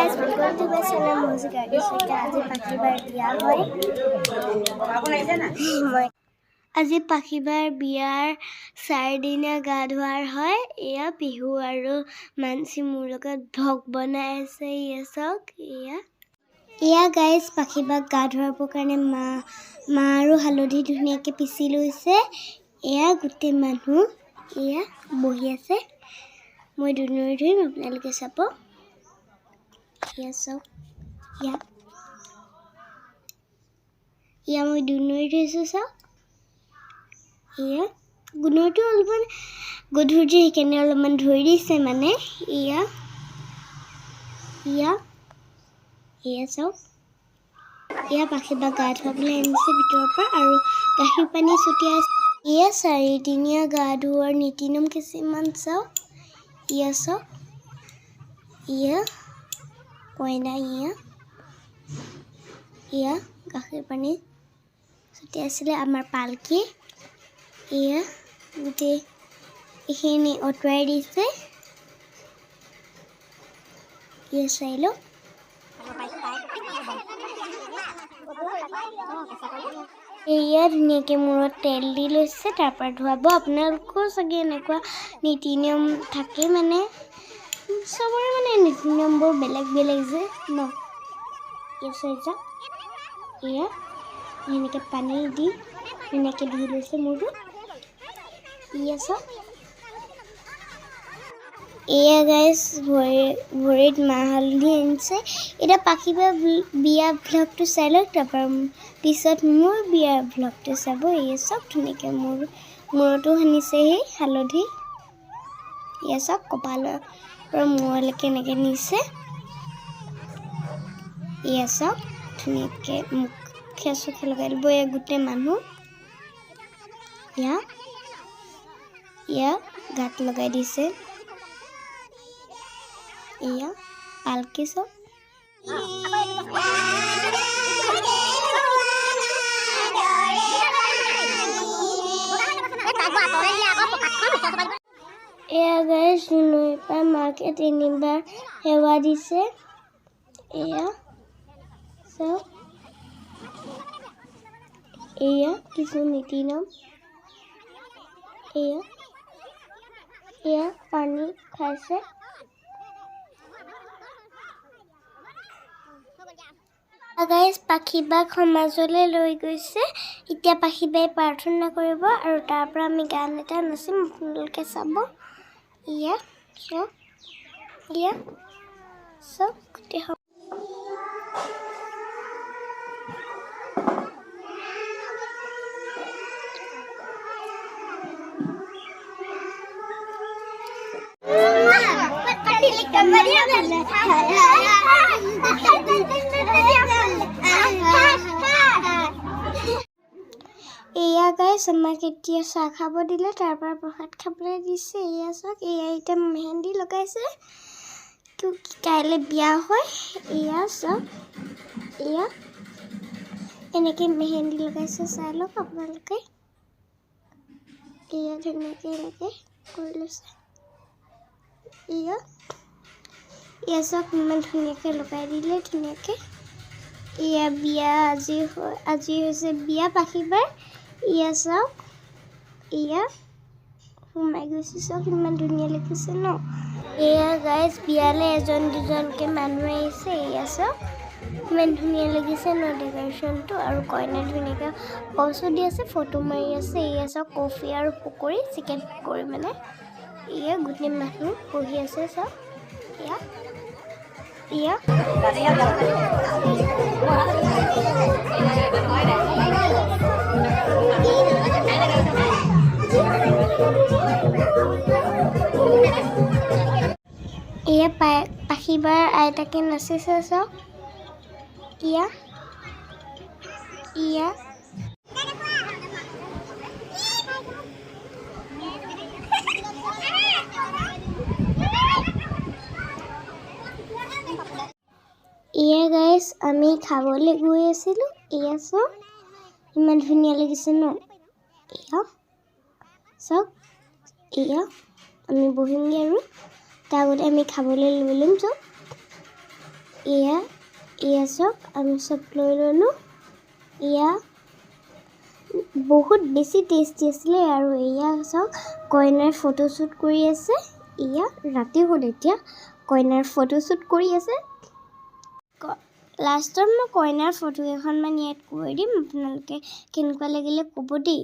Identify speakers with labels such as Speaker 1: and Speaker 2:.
Speaker 1: Guys, welcome to my channel music artist. আজি পাখিবাৰ বিয়া হয়। আজি পাখিবাৰ বিয়াৰ চাৰিদিনীয়া গা ধোৱাৰ হয়। এয়া পিহু আৰু মানসী মোৰ লগত ভোগ বনাই আছে। এয়া চাওক, এয়া এয়া গাইজ, পাখিবাক গা ধোৱাবৰ কাৰণে মা আৰু হালধি ধুনীয়াকৈ পিচি লৈছে। এয়া গোটেই মানুহ এয়া বহি আছে। মই দুনৰি ধুইম, আপোনালোকে চাব। এয়া চাওক, এয়া এয়া মই দুনৰি ধুইছোঁ, চাওক। এয়া গুণৰটো অলপমান গধুৰ যে, সেইকাৰণে অলপমান ধৰি দিছে মানে। এয়া এয়া এয়া চাওক, এয়া পাখিবাক গা ধুৱাবলৈ আনিছে ভিতৰৰ পৰা আৰু গাখীৰ পানী ছটিয়াই। এয়া চাৰিদিনীয়া গা ধোৱাৰ নীতি নিয়ম কিছুমান চাওক। এয়া চাওক, এয়া কইনা, এয়া এয়া গাখীৰ পানী ছটিয়াইছিলে আমাৰ পালকি। এয়া গোটেই এইখিনি আঁতৰাই দিছে। এয়া চাই লওক। এয়া ধুনীয়াকৈ মূৰত তেল দি লৈছে, তাৰপৰা ধুৱাব। আপোনালোকেও চাগে এনেকুৱা নীতি নিয়ম থাকে, মানে চবৰে মানে নীতি নিয়মবোৰ বেলেগ বেলেগ যে ন। এয়া চাই যাওক, এয়া এনেকৈ পানী দি ধুনীয়াকৈ ধুই লৈছে মূৰটো। এয়া চাওক, এয়া গাইজ ভৰিত মাহ হালধি আনিছে। এতিয়া পাখিবা বিয়া ভ্লগটো চাই লওক, তাৰপৰা পিছত মোৰ বিয়াৰ ভ্লগটো চাব। এয়া চাওক, ধুনীয়াকৈ মোৰ মূৰতো সানিছেহি হালধি। এয়া চাওক, কপালৰ পৰা মূৰলৈকে এনেকৈ নিছে। এয়া চাওক, ধুনীয়াকৈ মুখে চুখে লগাই দিব। এয়া গোটেই মানুহ এয়া এয়া গাত লগাই দিছে। এয়া পালকি চাওক। এয়া গাইজ, নৈৰ পৰা মাকে তিনিবাৰ সেৱা দিছে। এয়া চাওক, এয়া কিছু নীতি নিয়ম। এয়া এয়া পানী খাইছে। গাইজ, পাখিবাক সমাজলৈ লৈ গৈছে। এতিয়া পাখিবাই প্ৰাৰ্থনা কৰিব আৰু তাৰ পৰা আমি গান এটা নাচিম, আপোনালোকে চাব। এয়া চাওক, এয়া চাওক গোটেই। এয়া গাইজ, আমাক এতিয়া চাহ খাব দিলে, তাৰ পৰা প্ৰসাদ খাবলৈ দিছে। এয়া চাওক, এয়া এতিয়া মেহেন্দি লগাইছে, কাইলৈ বিয়া হয়। এয়া চাওক, এয়া এনেকৈ মেহেন্দি লগাইছে, চাই লওক আপোনালোকে। এয়া ধুনীয়াকৈ এনেকৈ কৰি লৈছে। এয়া এয়া চাওক, ইমান ধুনীয়াকৈ লগাই দিলে ধুনীয়াকৈ। এয়া বিয়া আজি আজি হৈছে বিয়া পাখিবাৰ। এয়া চাওক, এয়া সোমাই গৈছে, চাওক ইমান ধুনীয়া লাগিছে ন। এয়া গাইজ, বিয়ালৈ এজন দুজনকৈ মানুহ আহিছে। এয়া চাওক, ইমান ধুনীয়া লাগিছে ন ডেক'ৰেশ্যনটো। আৰু কইনা ধুনীয়াকৈ পচো দি আছে, ফটো মাৰি আছে। এয়া চাওক, কফি আৰু পকৰি, চিকেন পকৰি মানে। এয়া গোটেই মানুহ বহি আছে, চাওক। এয়া এয়া এয়া পাখিবাৰ আইতাকে নাচিছে, চাওক। ইয়া ইয়া এয়া গাইজ, আমি খাবলৈ গৈ আছিলোঁ। এয়া চাওক, ইমান ধুনীয়া লাগিছে ন। এয়া চাওক, এয়া আমি বহিমগৈ আৰু তাৰ আগতে আমি খাবলৈ লৈ ল'ম। চাওক। এয়া এয়া চাওক, আমি চব লৈ ল'লোঁ। এয়া বহুত বেছি টেষ্টি আছিলে। আৰু এয়া চাওক, কইনাৰ ফটোশ্বুট কৰি আছে। এয়া ৰাতি হ'ল এতিয়া, কইনাৰ ফটোশ্বুট কৰি আছে। লাষ্টত মই কইনাৰ ফটো কেইখনমান ইয়াত কৰি দিম। আপোনালোকে কেনেকুৱা লাগিলে ক'ব দেই।